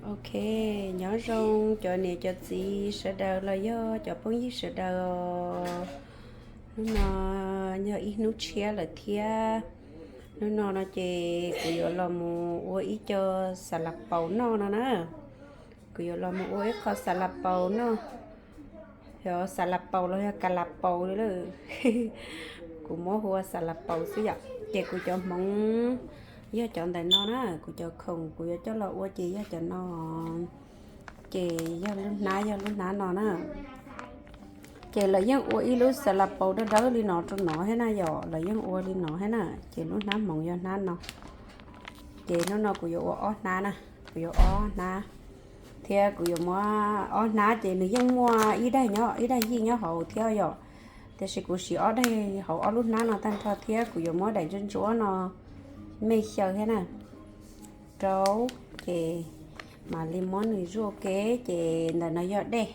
Ok, nyob zoo cov niam cov txiv sawv daws los yog cov phooj ywg sawv daws. Hnub no yog ib hnub tshiab lawm thiab. Hnub no no ces kuv yuav los mus ua ib co xas las paus noj no na. Kuv yuav los mus ua ib qho xas las paus noj. Yog xas las paus los yog kas las paus li lawm. Kuv muab hu ua xas las paus xwb yom. Ces kuv cov hmoov yog cov ntawm no na, kuv cov khoom kuv yuav coj los ua ces yog cov no. Ces yog lub hnab, yog lub hnab no na. Ces lawv yeej ua ib lub xas las paus dawb dawb li no rau no thiab na yom, lawv yeej ua li no thiab na. Ces lub hnab hmoov yog hnab no. Ces hnub no kuv yuav ua ob hnab na, kuv yuav ob hnab. Thiab kuv yuav muab ob hnab ces nws yeej muaj ib daig nyob, ib daig yij nyob hauv thiab yom. Tiam sis kuv siv ob daig hauv ob lub hnab no tag nrho thiab kuv yuav muab daim ntsuab ntsuab no me xyaw thiab na rau. Ces mam li muab nws zuaj ke. Ces ntawm no yog dej.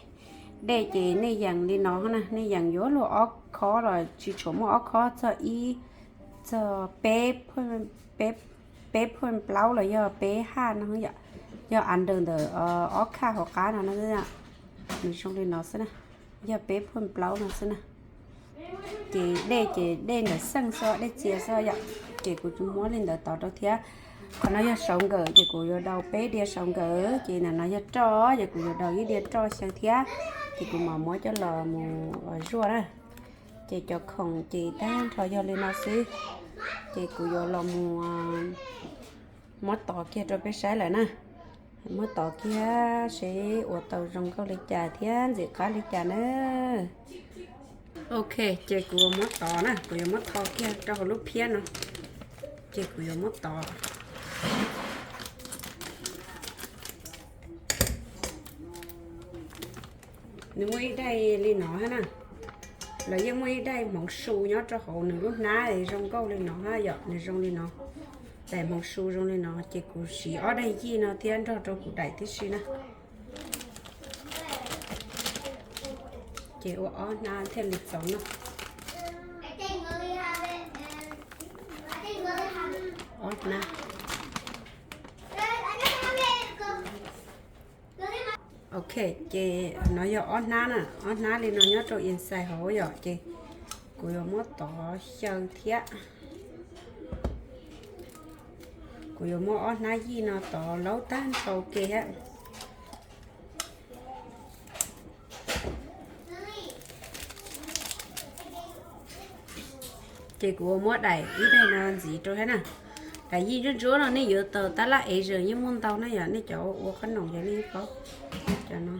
Dej ces nej yees li no na, nej yees yuav luag ob khob los tsis tshua muaj ob khob txog ib, txog peb, peb phuaj plaub los yog peb haj no yom. Yog under ntawm ob khaj hauv qab no na, nws zoo li no xwb na. Yog peb phuaj plaub no xwb na. Ces dej ces dej ntawm xeej xwb, dej txias xwb yom. Ces kuv muab li ntawd tov rau thiab. Qhov no yog saum nkawm ces kuv yuav daus peb diav saum nkawm, ces ntawm no yog roj ces kuv yuav daus ib diav roj xyaw thiab. Ces kuv mam muab coj los mus zuaj na. Ces cov khoom ces tag nrho yog li no xwb. Ces kuv yuav los mus muab tov kiag rau peb saib lawm na. Muab tov kiag seb ua tau zoo nkauj li cas thiab ntxim qab li cas na. Ok, ces kuv yuav muab tov na, kuv yuav muab tho kiag rau hauv lub phiab no. Ces kuv yuav muab tov. Nws muaj ib daig li no thiab na. Lawv yeej muaj ib daig hmoov su nyob rau hauv nws lub hnab zoo nkauj li no thiab yom, nws zoo li no. Daim hmoov su zoo li no ces kuv siv ob daig yij no thiab nrog rau kuv daim tib si na. Ces ua ob hnab thiaj li txaus noj. Ob hnab. Ok, ces no yog ob hnab na, ob hnab li no nyob rau inside hauv yom, ces kuv yuav muab tov xyaw thiab. Kuv yuav muab ob hnab yij no tov laub tag nrho ke thiab. Ces kuv ua muab daim ib daig no ntxiv rau thiab na. Daim yij ntsuab ntsuab no nej yuav tau tab laj Asian yeej muaj ntau na yom, nej cov ua qhob noom yog nej paub. Cov no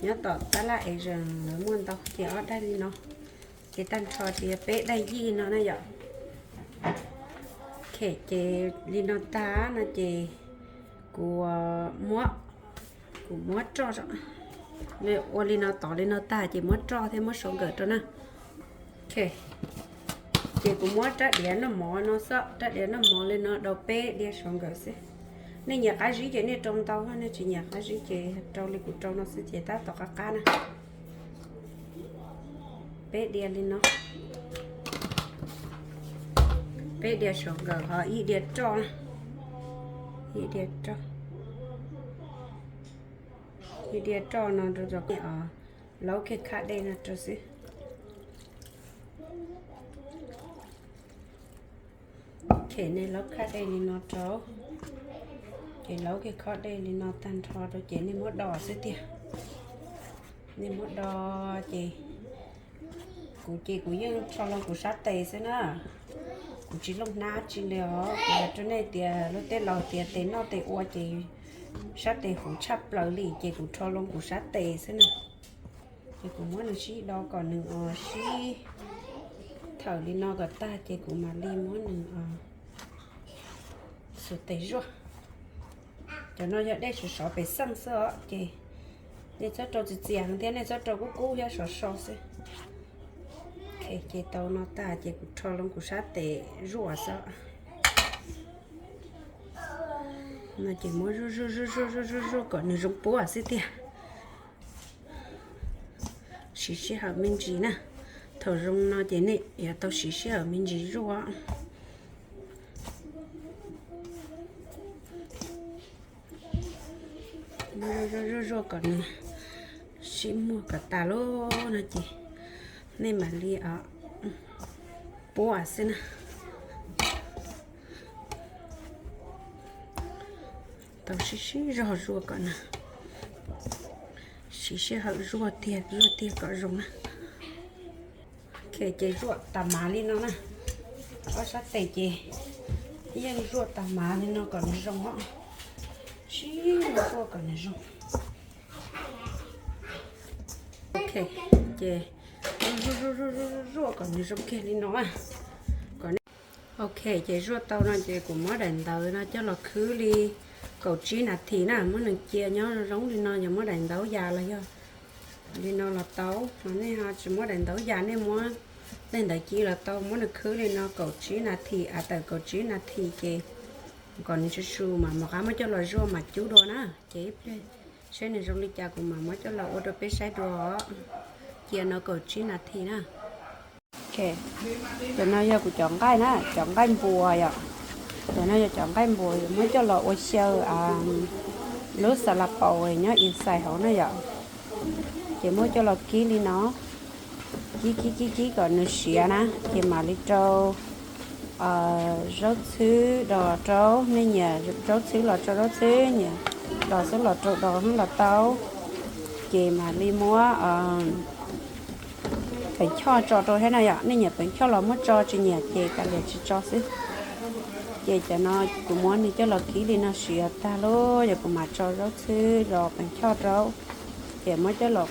nyob tom tab laj Asian lawv muaj ntau ces ob daig li no. Ces tag nrho ces yog peb daig yij no na yom. Ok, ces li no tag no ces kuv muab, kuv muab roj, ua li no tov li no tag ces muab roj thiab muab saum nkawm rau na. Ok, ces kuv muab rab diav noj mov no xwb, rab diav noj mov li no daus peb diav saum nkawm xwb. Nej nyiam qab zib ces nej rau ntau, nej tsis nyiam qab zib ces rau li kuv rau no xwb ces tab tom qab qab na. Peb diav li no, peb diav saum nkawm ho ib diav roj, ib diav roj, ib diav roj no rau, laub kiag khab dej no rau xwb. Ces nej laub khab dej li no rau, ces laub kiag khab dej li no tag nrho rau ces nej muab do xwb tiag. Nej muab do ces kuv ces kuv yeej rho loo kuv sab tes xwb na. Kuv tsis looj hnab tsi li os, kuv hais rau nej tias luag tej laus tias tes noj tes ua ces sab tes huv tshaj plaws li ces kuv rho loo kuv sab tes xwb na. Ces kuv muab nws sib do kom nws sib thawm li no kom tag ces kuv mam li muab nws xuas tes zuaj. Cov no yog dej sov sov pem xeej xwb os ces nej txhob rau txias txias heev thiab nej txhob rau kub kub thiab sov so xwb. Ces tau no tag ces kuv rho loo kuv sab tes zuaj xwb. No ces muab zuaj zuaj zuaj zuaj zuaj zuaj kom nws zoo puab xwb tiag. Siv sij hawm me ntsis na. Thaum zoo no ces nej yuav tau siv sij hawm me ntsis zuaj. Zuaj zuaj zuaj kom nws sib muag kom tas lawm no ces nej mam li puab xwb na. Tau sib sib zog zuaj kom nws, siv sij hawm zuaj tiag zuaj tiag kom zoo na. Ok, ces zuaj tas mav li no na. Ob sab tes ces yeej zuaj tas mav li no kom nws zoo os. Sib zuaj kom nws zoo. Ok, ces zuaj zuaj zuaj kom nws zoo kiag li no. Ok, ces zuaj tau no ces kuv muab daim ntawv no coj los khwb li kaum tsib nas this na, muab nws cia nyob zoo li no, yog muab daim ntawv ya los yog li no los tau, ho nej ho tsis muab daim ntawv ya nej muab tej ntawv ci los tau, muab nws khwb li no kaum tsib nas this, av tawm kaum tsib nas this ces kom nws su su mas mam qab muab coj los zuaj mam cub dua na. Ces ib pliag saib nws zoo li cas kuv mam muab coj los ua rau peb saib dua. Cia no kaum tsib nas this na. Ok, cov no yog kuv cov nqaij na, cov nqaij npuas yom. Cov no yog cov nqaij npuas yuav muab coj los ua xyaw lub xas las paus nyob inside hauv na yom. Ces muab coj los kib li no, kib kib kib kib kom nws siav na, ces mam li rau zaub txhwb los rau, nej nyiam zaub txhwb los rau zaub txhwb, nyiam dos xwb los rau dos xwb los tau. Ces mam li muab peem choj tso rau thiab na yom, nej nyiam peem choj los muab tso, tsis nyiam ces kav liam tsis tso xwb. Ces cov no kuv muab nws coj los kib li no siav tag lawm, yog kuv mam tso zaub txhwb los peem choj rau, ces muab coj los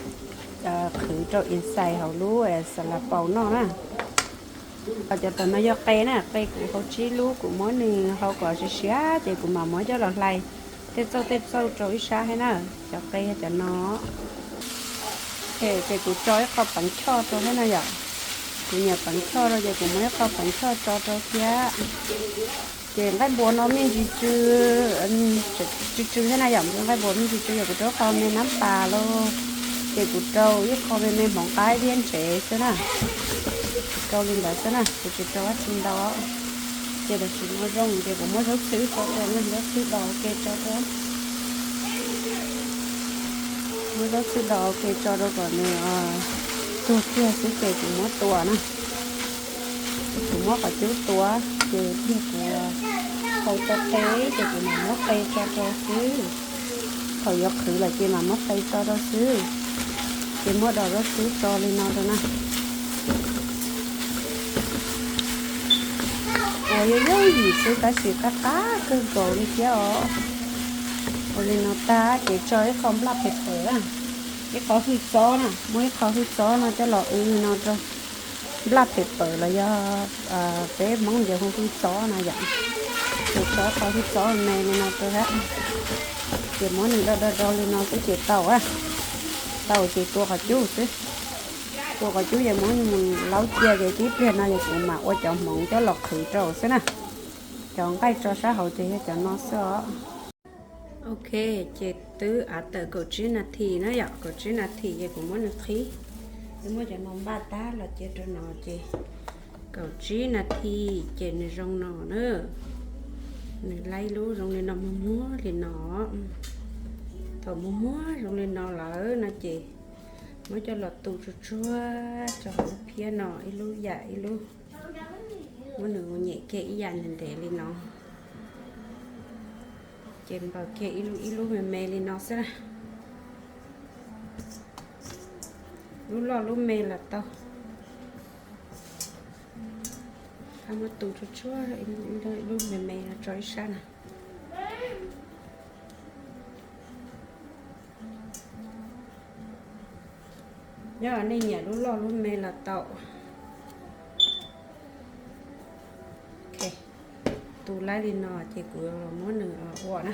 qhwv rau inside hauv lub xas las paus noj na. Cov tom no yog qe na, qe kuv hau tsib lub, kuv muab nws hau kom siav siav ces kuv mam muab coj los hlais tej txauj tej txauj rau ib sab thiab na. Cov qe cov no. Ces kuv tso ib qho peev choj rau thiab na yom. Kuv nyiam peev choj rau ces kuv muab ib qho peev choj tso rau thiab. Ces nqaij npua no me ntsis tsw, tsw tsw thiab na yom, nqaij npua me ntsis tsw, yog kuv rau ib qho me nab pas los, ces kuv rau ib qho me me hmoov qaib liab ntsev xwb na. Kuv rau li ntawd xwb na, kuv tsis rau dab tsi ntau. Ces tam sim no zoo ces kuv muab zaub txhwb tso rau, zaub txhwb los ua ke tso rau, muab zaub txhwb los ua ke tso rau kom nws tuag kiag xwb ces kuv muab tua na. Kuv muab qhov cub tua, ces pliag kuv hau tau qe ces kuv mam muab qe tso rau xwb. Thaum yuav qhwv lawm ces mam muab qe tso rau xwb. Ces muab dos zaub txhwb tso li no rau na. Ua yooj yooj yim xwb tab sis qab qab kawg nkaus li thiab os. Ua li no tag ces tso ib qho nplaj phem pawm na, ib qho hwj txob na, muab ib qho hwj txob no coj los w no rau. Nplaj phem pawm los yog peb Hmoob ntiav hu hwj txob na yom. Ces tso ib qho hwj txob me li no rau hab, ces muab nws do do do li no xwb ces tau. Tau ces tua qhov cub xwb. Tua qhov cub ces muab nws mus laub cia ces tib pliag no ces kuv mam ua cov hmoov coj los qhwv rau xwb na. Cov nqaij tso sab hauv ces yog cov no xwb os. Ok, ces twb av tawm kaum tsib nas this na yom, kaum tsib nas this ces kuv muab nws qhib. Twb muab cov no npaj tag los cia rau no ces kaum tsib nas this ces nws zoo no na. Nws laib lub zoo li no muag muag li no. Thaum muag muag zoo li no lawm no ces muab coj los tu tsuag tsuag rau hauv lub phiab no ib lub yam ib lub. Muab nws nyem kiag ib yam ntev ntev li no. Ces npaws kiag ib lub ib lub me me li no xwb na. Lub loj lub me los tau. Muab tu tsuag tsuag ib lub me me no tso ib sab na. Nyob nej nyiam lub loj lub me los tau. Tu laib li no ces kuv muab nws ua na.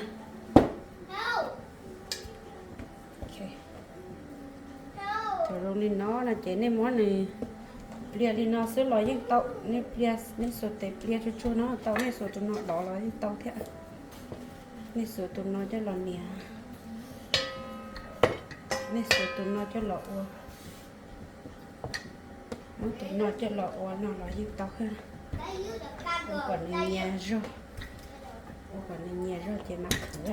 Cov zoo li no no ces nej muab nws pliag li no xwb los yeej tau. Nej pliag, nej xuas tes pliag tsuag tsuag no tau, nej xuas tus no dov los yeej tau thiab. Nej xuas tus no coj los nias, nej xuas tus no coj los ua, muab tus no coj los ua no los yeej tau thiab. Ua kom nws nyias zog, ua kom nws nyias zog ces mam khwv.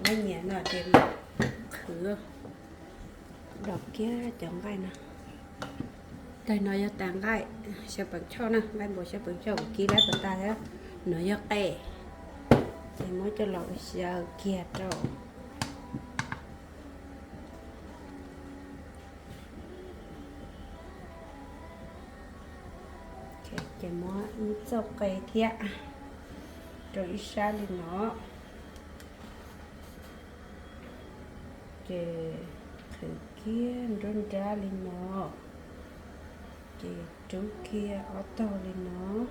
Nyiam no ces qhwv los kiag cov nqaij no. Tag no yog tas nqaij xyaw peem choj na, nqaij npua xyaw peem choj kuv kib lab pas tas thiab. No yog qe, ces muab coj los xyaw kiag rau. Ces muab ib txoj qe thiab rau ib sab li no. Ces qhwv kiag nruab nrab li no, ces rub kiag ob tog li no.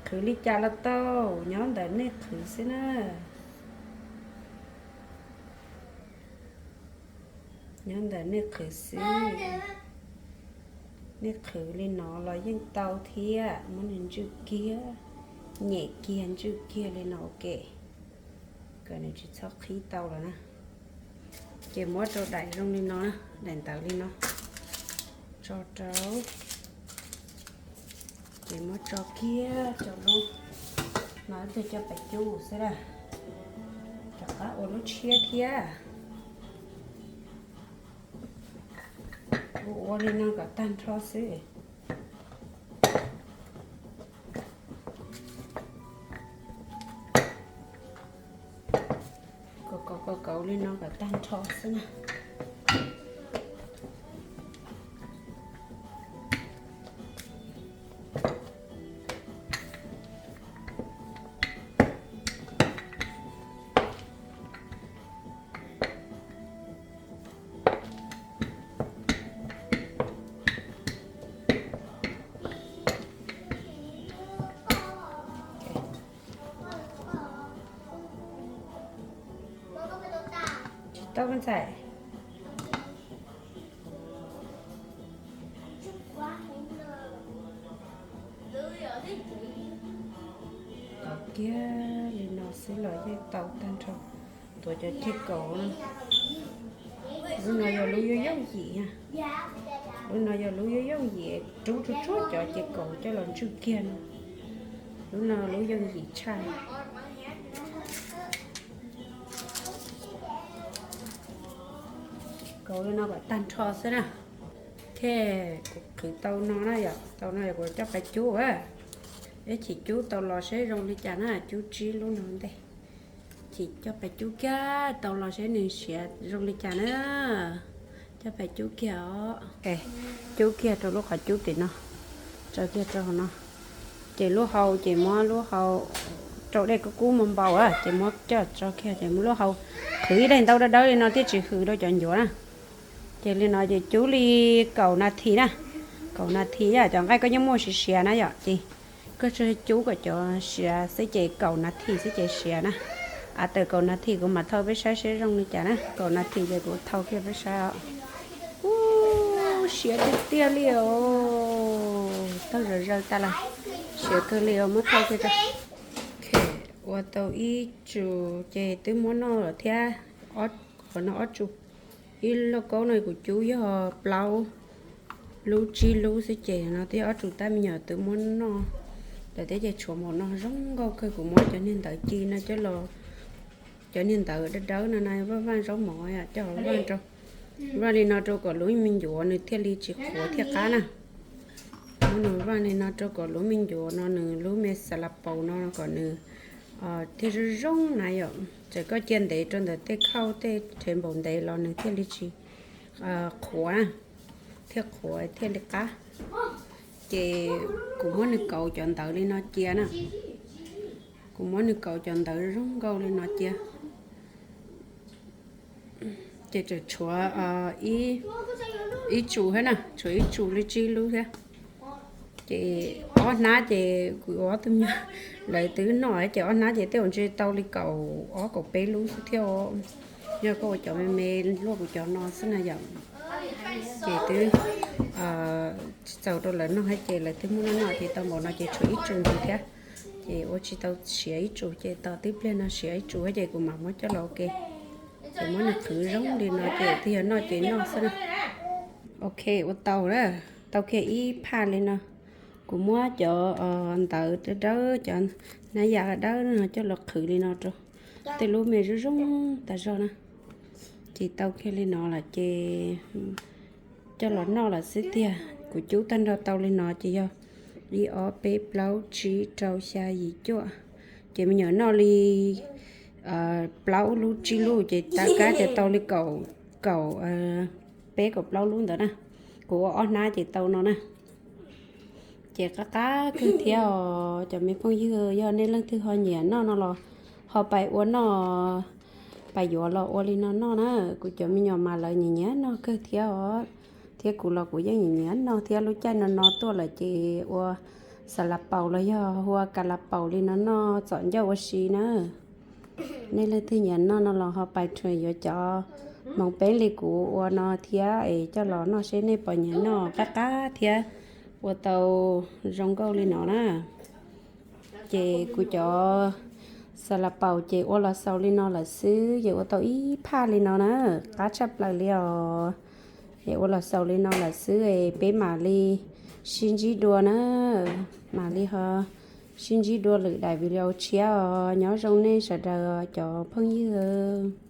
Qhwv li cas los tau, nyob ntawm nej qhwv xwb na. Nyob ntawm nej qhwv xwb. Nej qhwv li no los yeej tau thiab, muab nws ntswj kiag, nyem kiag ntswj kiag li no ua ke, kom nws tsis txhob qhib tau los na. Ces muab rau daim zoo li no, daim ntawv li no, tso rau. Ces muab tso kiag rau lub no, twb coj pais cub xwb na, rov qab ua lub tshiab thiab. Ua ua li no kom tag nrho xwb. Kauv kauv kauv li no kom tag nrho xwb na. Tsis tau ntxhais. Kauv kiag li no xwb los yeej tau tag nrho. Tuav cov ceg kauv no. Lub no yog lub yooj yooj yim na. Lub no yog lub yooj yooj yim, rub tsuag tsuag cov ceg kauv coj los ntswj kiag no. Lub no lub yooj yim tshaj. Kauv li no kom tag nrho xwb na. Ces kuv qhwv tau no na yom, tau no yog kuv coj pais cub a. Ib chim cub tau los seb zoo li cas na, cub tsib lub no ntej. Chim coj pais cub kiag tau los seb nws siav zoo li cas na. Coj pais cub kiag os. Cub kiag rau lub qhov cub tim no, tso kiag rau hauv no. Ces lub hau ces muab lub hau rau dej kub kub mus npau a, ces muab coj tso kiag ces muab lub hau qhwv ib daim ntaub dawb dawb li no thiaj tsis hws rau cov ncuav na. Ces li no ces cub li kaum nas this na, kaum nas this yom, cov nqaij koj yeej muaj siav siav na yom, ces koj tsuas cub kom cov siav xwb ces kaum nas this xwb ces siav na. Av tawm kaum nas this kuv mam thauj peb saib seb zoo li cas na, kaum nas this ces kuv thauj kiag peb saib os. Ub, siav tiag tiag li os, tawg zom zaws tas lawm, siav kawg li os, muab thauj kiag rau. Ua tau ib tsum ces twb muab noj lawm thiab, qhov no ob tsum. Ib lauj kaub no kuv cub yog plaub lub tsib lub xwb ces no thiab ob tsum tab me nyuam twb muab noj lawm thiab ces tshuav npaum no zoo nkauj kawg. Kuv muab cov niag ntawv ci no coj los, cov niag ntawv dawb dawb no na, vaj vaj zaub mov coj los vaj rau, vaj li no rau kom lub me ncuav nws thiaj li tsis qhuav thiaj qab na. Muab nws vaj li no rau kom lub me ncuav no nws lub me xas las paus no kom nws thiaj zoo zoo na yom. Txawm koj cia ntev rau ntawm tej khauj tej rhev npaum ntev los nws thiaj li tsis qhuav na, thiaj qhuav thiaj li qab. Ces kuv muab nws kauv cov ntawv li no cia na. Kuv muab nws kauv cov ntawv zoo nkauj li no cia. Ces tseem tshuav ib tsum thiab na, tshuav ib tsum li tsib lub thiab. Ces ob hnab ces kuv ua ob tug me nyuam lawv twb noj ces ob hnab ces tej zaum ntshe tau li kaum ob kaum peb lub xwb thiab. Yog koj ua cov me me luaj kuv cov no xwb na yom. Ces twb tsis txaus rau lawv noj thiab ces lawv twb muab noj noj ces tau npaum no ces tshuav ib tsum ntxiv thiab. Ces ua tsis tau siav ib tsum ces tos tib pliag no siav ib tsum thiab ces kuv mam muab coj los ua ke. Ces muab nws qhwv zoo li no ces twb yog noj ces noj xwb na. Ok, ua tau na, tau kiag ib phaj li no. Kuv muab cov ntawv dawb dawb, cov hnab yam dawb no coj los qhwv li no rau. Tej lub me zoo zoo tas zog na. Ces tau kiag li no lawm ces coj los noj lawm xwb tiag. Kuv cub tag nrho tau li no ces yog ib ob peb plaub tsib rau xya yim cuaj. Ces me nyuam noj li plaub lub tsib lub ces tab kab ces tau li kaum, kaum peb kaum plaub lub ntawd na. Kuv ua ob hnab ces tau no na. Ces qab qab kawg thiab os cov me phooj ywg, yog nej leej twg ho nyiam noj no los ho pais ua noj, pais yuav los ua li no noj na. Kuv cov me nyuam mas lawv nyiam nyiam noj kawg thiab os, thiab kuv los kuv yeej nyiam nyiam noj thiab. Lub caij no no tuaj lawm ces ua xas las paus los yog ua kas las paus li no noj txom ncauj ua si na. Nej leej twg nyiam noj no los ho pais rhuav yuav cov hmoov peeb li kuv ua no thiab es coj los noj seb nej puas nyiam noj, qab qab thiab ua tau zoo nkauj li no na. Ces kuv cov xas las paus ces ua los xaus li no lawm xwb, ces ua tau ib phaj li no na, qab tshaj plaws li os. Es ua los xaus li no lawm xwb es peb mam li sib ntsib dua na, mam li ho sib ntsib dua lwm daim video tshiab os. Nyob zoo nej sawv daws cov phooj ywg.